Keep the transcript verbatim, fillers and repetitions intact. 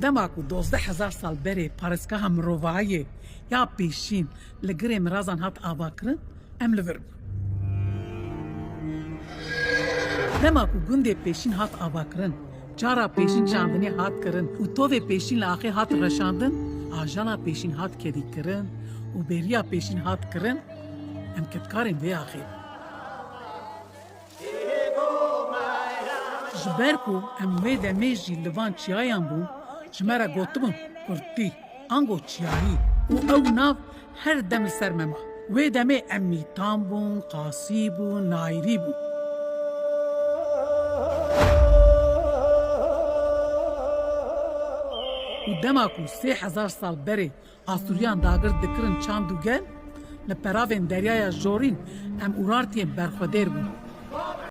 Dema ku dozdeh hezar sal berê parêzgeha mirovahiyê ya pêşîn li girê mirazan hat avakirin, em li vir bûn. Dema ku gundê pêşîn hat avakirin, cara pêşîn çandinê hat kirin û tovê pêşîn li axê hat reşandin, ajala pêşîn hat kedîkirin û bêriya pêşîn hat kirin, em kedkarên vê axê bûn. Ji ber ku em wê demê jî li van çiyayan bûn, ji me re gotibûn kurtî, ango çiyayî û ew nav her dem li ser me ma. Wê demê em mîtan bûn, qasî bûn, nayirî bûn. Û dema ku sê hezar sal berê Asûriyan dagir dikirin çand û gel, li peravên Deryaya Jorîn em Urartiyên berxwedêr bûn.